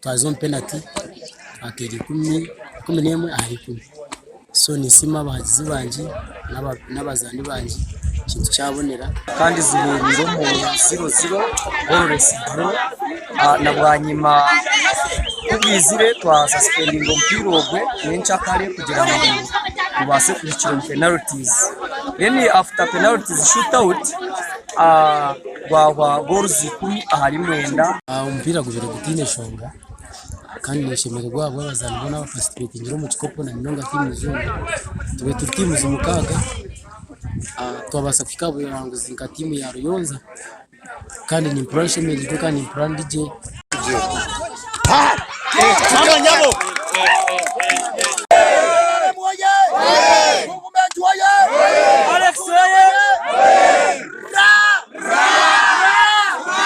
Twaza omu penati twateera 11 ahari 10. So ninsiima abahagizi bangye n'abazaani bangye ekintu kyabonera. Kandi zihereire omu 0-0 goalless draw na bwanyima ku bwizire twasasipendinga omupiira ogwe nyenkyakare kugira ngu gubaase kuhikira omu penalties. Then after penalties shootout gwahwa goals 10-9. Omupiira gubaire gutaine nshonga kandi ninshemererwa ahabw'abazaani boona abapatisipetingire omu kikopo na munonga tiimu zoona. Tubaire turi tiimu mukaaga twabaasa kuhika aha buhanguzi nka tiimu ya Ruyonza kandi nimpurira nshemereirwe kandi nimpurira ndi gye.